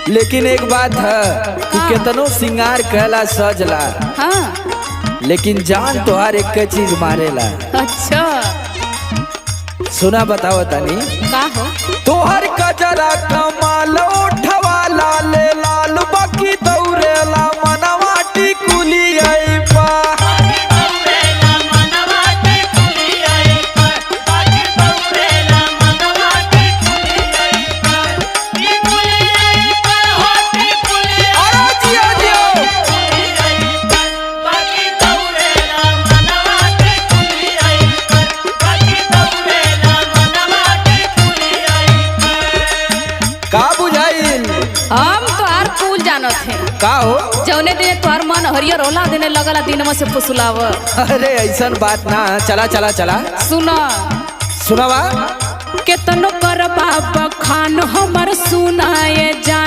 लेकिन एक बात है, तू केतनो सिंगार कहला सजला, हाँ। लेकिन जान तोहार एक के चीज मारेला। अच्छा। सुना, बताओ तनी। का हो? तोहर कजरा कमाल, उठवा लाल लाल, बाकी दौड़ेला मनवा टिकुली आई पा। अरे जियो जियो। का बुझाइल? हम तोहार कुल जानत है। का हो? जौने दिन तोहार मन हरियर होला, देने लगला दिनमा से फुसलाव। अरे, ऐसन बात ना। चला चला चला। सुना। सुनावा। केतनो कर बाबा खान हमर सुनाए जान।